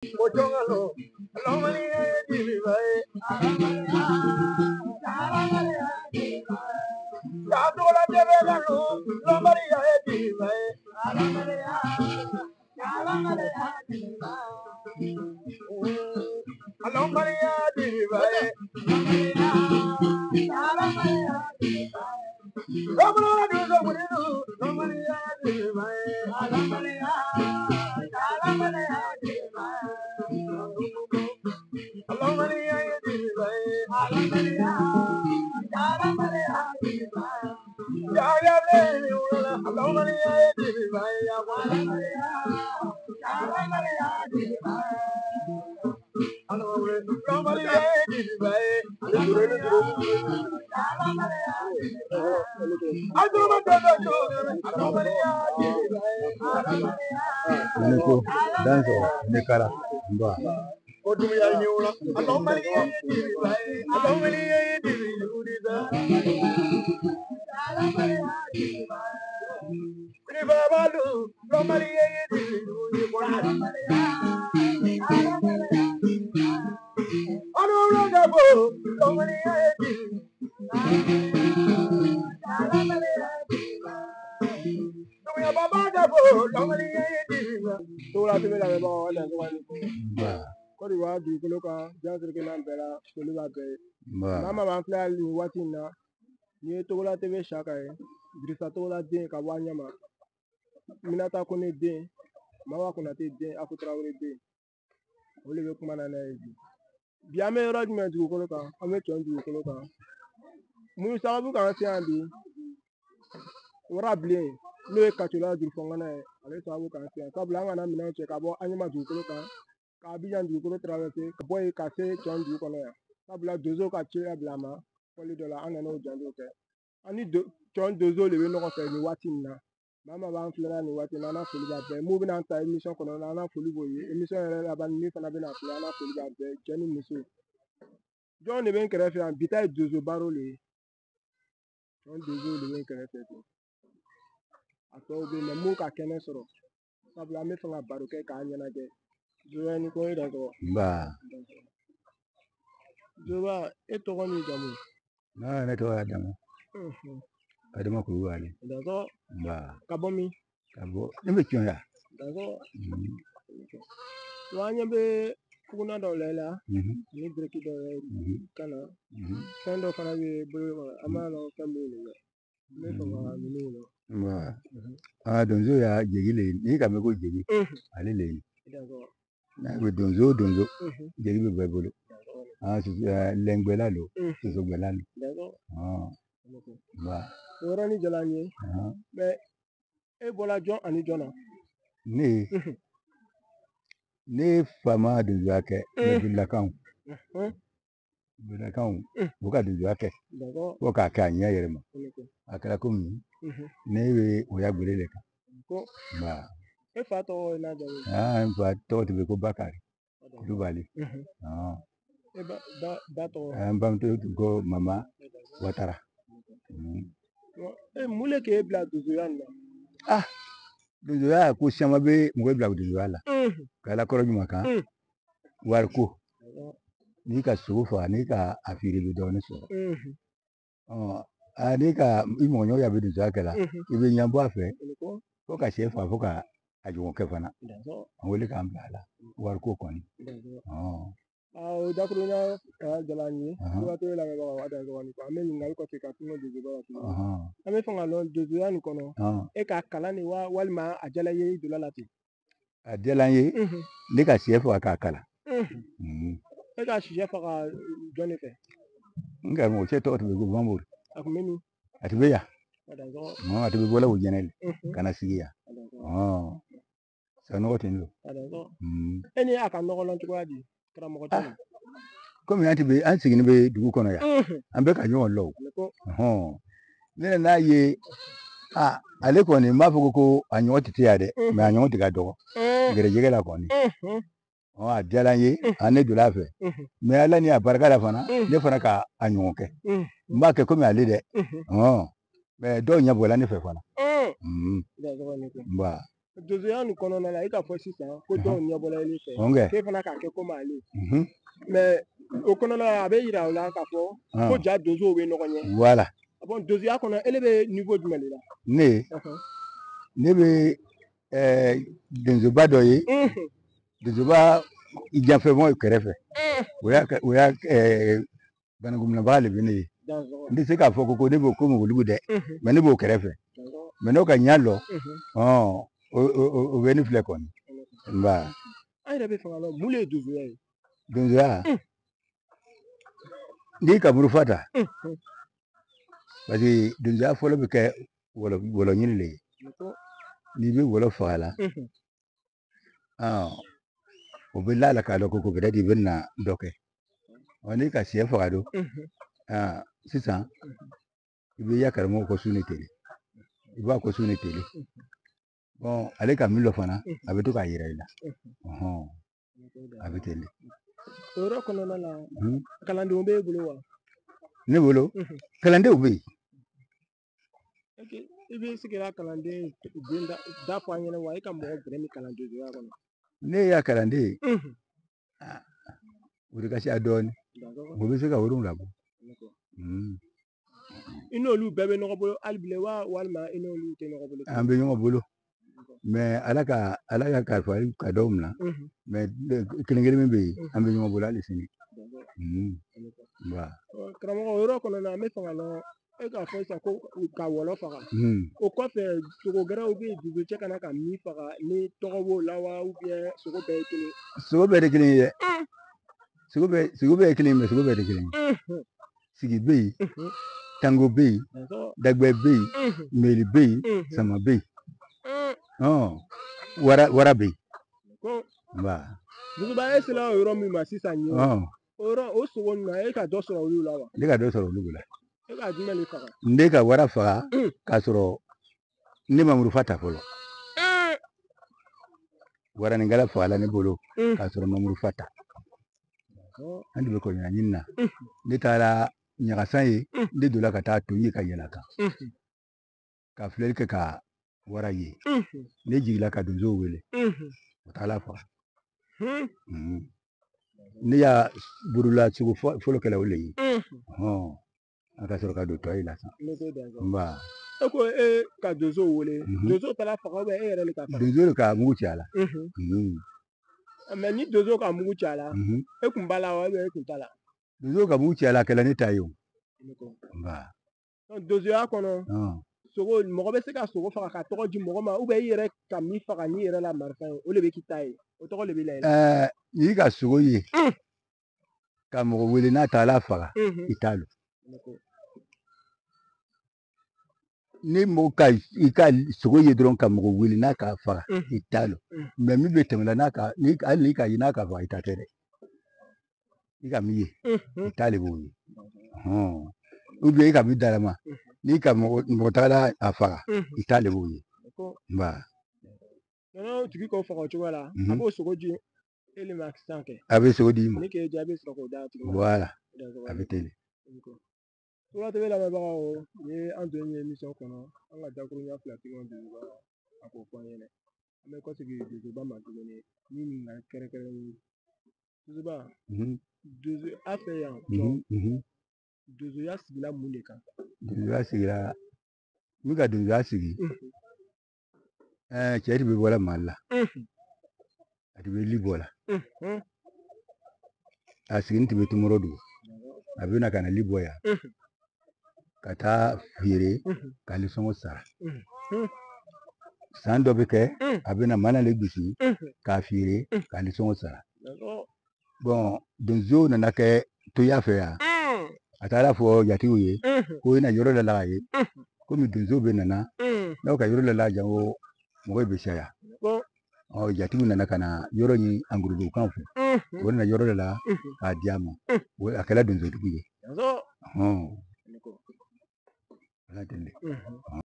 Ko danso ne kala nba. Côte d'Ivoire dugukolo kan diɲɛ seleke naani bɛɛ la foli b'a bɛɛ ye. Maa maa b'an filɛ hali nin waati in na nin ye Togola TV Saka ye Dirisa Togola den ka bɔ a ɲɛ ma Minata Kone den Mawa Konate den Afu Tarawele den o de bɛ kuma na n'a ye bi. Bi an bɛ yɔrɔ jumɛn dugukolo kan an bɛ Cɔn dugukolo kan mun sababu k'an se yan bi warabilen n'o ye Kacola Jurufɔngana ye ale sababu k'an se yan sabula an kana minɛnw cɛ ka bɔ an ɲɛma dugukolo kan ka Abidjan dugukolo traversé ka bɔ yen ka se Cɔn dugu kɔnɔ yan sabula donso ka ci bila a ma fɔli dɔ la an nana o janto kɛ an ni Cɔn donso de bɛ ɲɔgɔn fɛ nin waati in na maa maa b'an filɛ nin waati in na an n'a foli b'a bɛɛ mun bɛna an ta émission kɔnɔ an n'a foli b'o ye émission yɛrɛ laban min fana bɛna filɛ an n'a foli b'a bɛɛ cɛ ni muso jɔn de bɛ n kɛrɛfɛ yan bi ta ye donso baro de ye Cɔn donso de bɛ n kɛrɛfɛ ten a tɔw bɛ yen mɛ mun ka kɛnɛ sɔrɔ sabula an bɛ fɛ ka baro kɛ k'a ɲɛnajɛ Zoba ni ko e da tɔgɔ. Nba. Zoba e tɔgɔ ni jamu. Ne tɔgɔ ye Adamu. Adama Kulubali. D'accord. Nba. Ka bɔ min? Ka bɔ ne bɛ Cɔn yan. D'accord. Wa an ɲɛ bɛ fuguna dɔw la i la ani biriki dɔw bɛ kan na fɛn dɔ fana bɛ bolo kɔnɔ an b'a dɔn fɛn min don dɛ n bɛ fɛ ka ninnu dɔn. Nba. Aa donso y'a jeli le ye n'i ka mɛn ko jeli ale le ye. D'accord. N'a bɛ donso o donso jeli bɛ bɔ i bolo. Aa lɛngbɛla don sosogbɛla don. D'accord. Nba. O yɔrɔnin diyara n ye mɛ e bɔra jɔn ani jɔn na? Ne fa ma donsoya kɛ mɛ jolilakanw. Jolilakanw u ka donsoya kɛ fo k'a kɛ a ɲɛ yɛrɛ ma. A kɛra komi ne bɛ o ya gbere de kan. Nba. E fa tɔgɔ ye n'a jamu ye? Aa n fa tɔgɔ tun bɛ ko Bakari Kulubali. E ba tɔgɔ? N bamuso tun ko Mama Watara. E mun de k'e bila donsoya nin na? Ah donsoya ko caman bɛ mɔgɔ bila donsoya la. Ka Ala kɔrɔ ɲuman kan. Wariko. N'i ka sogo faga n'i ka a feere i bɛ dɔɔnin sɔrɔ. Ɔ n'i ka i mɔgɔɲɔgɔn ya bɛ donsoya kɛ la i bɛ ɲɛbɔ a fɛ fo ka sɛ faga fo ka a ɲɔgɔn kɛ fana. An wele k'an bila a la wariko kɔni. O dakurunya diyara n ye. Waati lamɛnbagaw a dan sɔgɔli an bɛ ɲininkali kɔfɛ ka kuma donsoba la tuguni. An bɛ fɛ ka lɔn donsoya nin kɔnɔ e ka kalan de wa walima a diyara i ye i donna la ten? A diyara n ye ne ka sɛ faga k'a kalan. E ka sɛ faga jɔn de fɛ? N karamɔgɔ cɛ tɔgɔ tun bɛ ko Mamuru. A tun bɛ min? A tun bɛ yan. A tun bɛ bɔla o jɛnɛ de ka na sigi yan. Sanɔgɔ ten don. E ni a ka nɔgɔ lɔn cogoya di karamɔgɔ cɛ? Komi an tun bɛ an sigilen bɛ dugu kɔnɔ yan an bɛ ka ɲɔgɔn lɔn o. Ne nan'a ye ale kɔni n b'a fɔ ko a ɲɔgɔn tɛ yan dɛ mɛ a ɲɔgɔn tɛ ka dɔgɔ gɛrɛjɛgɛ la kɔni. A diyara n ye a ne donna a fɛ mɛ Ala ni a barika la fana ne fana ka a ɲɔgɔn kɛ n b'a kɛ komi ale dɛ mɛ dɔw ɲɛ bɔla ne fɛ fana. Nba. Donsoya nin kɔnɔna la, i k'a fɔ sisan ko dɔw ɲɛbɔla ile fɛ, k'e fana k'a kɛ komi ale. Mais o kɔnɔna la, a bɛ yira o la k'a fɔ ko ja donsow bɛ ɲɔgɔn ɲɛ. Voilà. Bon, donsoya kɔnɔ, ele bɛ niveau jumɛn de la? Ne bɛ donsoba dɔ ye. Donsoba i janfɛmɔgɔ kɛrɛfɛ. O y'a banakunminɛbaga de bɛ ne ye. N tɛ se k'a fɔ ko ne b'o komi olu dɛ, mais ne b'o kɛrɛfɛ. Mais n'o ka ɲa lɔ, o bɛ ne filɛ kɔni. Nba. An yɛrɛ bɛ fɛ ka lɔn mun de ye donsoya ye? Donsoya, n'i ka murufa ta, parce que donsoya fɔlɔ bɛ kɛ wɔlɔ ɲini de ye. N'i bɛ wɔlɔ faga la, o bɛ la k'a dɔn ko peut-être i bɛ na dɔ kɛ. N'i ka sɛ faga don, sisan i bɛ ya karamɔgɔ ko su ni tele, i b'a ko su ni tele. Bon, ale ka min lɔ fana, a bɛ to k'a yira i la. A bɛ ten de. O yɔrɔ kɔnɔna la, kalandenw b'e bolo wa? Ne bolo, kalandenw bɛ yen. I bɛ se k'i ka kalanden den da fɔ an ɲɛna wa? E ka mɔgɔ gɛrɛ min kalan donsoya kɔnɔ. Ne y'a kalanden ye, o de ka ca dɔɔnin. O bɛ se ka 7 bɔ. I n'olu bɛɛ bɛ ɲɔgɔn bolo hali bilen wa, walima i n'olu tɛ ɲɔgɔn bolo? An bɛ ɲɔgɔn bolo. Mais Ala ka kalifa ka dɔw minɛ. Mais kelen kelen min bɛ yen, an bɛ ɲɔgɔn bolo hali sini. Karamɔgɔ, o yɔrɔ kɔnɔna na, an bɛ fɛ ka lɔn, e k'a fɔ sisan ko ka wɔlɔ faga. O kɔfɛ, sogo gɛrɛw bɛ yen dugu cɛ kana ka min faga ni tɔgɔ b'o la wa, sogo bɛɛ ye kelen? Sogo bɛɛ de kelen ye dɛ. Sogo bɛɛ ye kelen ye, mais sogo bɛɛ de kelen ye. Sigi bɛ yen, tango bɛ yen, dagbɛ bɛ yen, meli bɛ yen, sama bɛ yen. Wara bɛ yen. Nba. Duguba, e sera o yɔrɔ min ma sisan nin ye, o yɔrɔ o sogo ninnu, e ka dɔ sɔrɔ olu la wa? Ne ka dɔ sɔrɔ olu la. E ka jumɛn de faga? Ne ka wara faga k'a sɔrɔ ne ma murufa ta fɔlɔ. Waranikala fagala ne bolo k'a sɔrɔ n ma murufa ta. An de bɛ kɔɲɔ ɲini na. Ne taara ɲagasan ye, ne donna ka taa to ye ka yɛlɛ a kan. Ka filɛli kɛ ka wara ye. Ne jiginna ka donsow wele. O taara faga. Ne y'a bolola sogo fɔlɔ kɛla o le ye. A ka sɔrɔ ka don tɔ in la sisan. Nba. E ko e ka donsow wele, donsow taara faga e yɛrɛ de ka faga? Donso de ka mugu ci a la. Mais ni donso ka mugu ci a la, e kun b'a la wa, e kun t'a la? Donso ka mugu ci a la, a kɛla ne ta ye o. Nba. Donsoya kɔnɔ, sogo, mɔgɔ bɛ se ka sogo faga ka tɔgɔ di mɔgɔ ma, i yɛrɛ ka min faga n'i yɛrɛ la marifa ye, o de bɛ k'i ta ye, o tɔgɔ de bɛ la i la. N'i ka sogo ye, ka mɔgɔ wele n'a taara faga, i t'a lɔn. Ni mɔgɔ ka i ka sogo ye dɔrɔn ka mɔgɔ wele n'a ka faga, i t'a lɔn. Mais min bɛ tɛmɛ la n'a ka, ni hali n'i ka ye n'a ka faga, i ta tɛ dɛ. I ka min ye, i ta de b'o ye. I ka min dalama, n'i ka mɔgɔ tagala a faga, i ta de b'o ye. Nba. N'o tigi k'o faga o cogo la, a b'o sogo di e de ma sisan kɛ. A bɛ sogo d'i ma. Ni k'e diya, i bɛ sɔrɔ k'o d'a tigi ma. Voilà, a bɛ ten de. Tura TV lamɛnbagaw, nin ye an don ye émission kɔnɔ, an ka dakuruɲa fila tigɛ donsoba a k'o fɔ an ɲɛna. An bɛ kɔsegin donsoba ma tuguni ni ɲininkali kɛrɛnkɛrɛnnen ye. Donsoba, donso a fɛ yan jɔ, donsoya sigila mun de kan? Donsoya sigila, min ka donsoya sigi, cɛ de bɛ bɔra Mali la, a de bɛ Libɔ la, a sigini tun bɛ Tumorodugu, a bɛ na ka na Libɔ yan. Ka taa feere ka nisɔngɔ sara. San dɔ bɛ kɛ, a bɛ na mana le gosi k'a feere ka nisɔngɔ sara. Bon, donsow nana kɛ toya fɛ yan. A taara fɔ jatigiw ye ko i na yɔrɔ dɔ la ye, komi donsow bɛ nana, n'aw ka yɔrɔ dɔ la janko mɔgɔw bɛ caya. Jatigiw nana ka na yɔrɔ ɲini angurudugukaw fɛ. O nana yɔrɔ dɔ la k'a di a ma. A kɛra donsodugu ye. Ala ten de.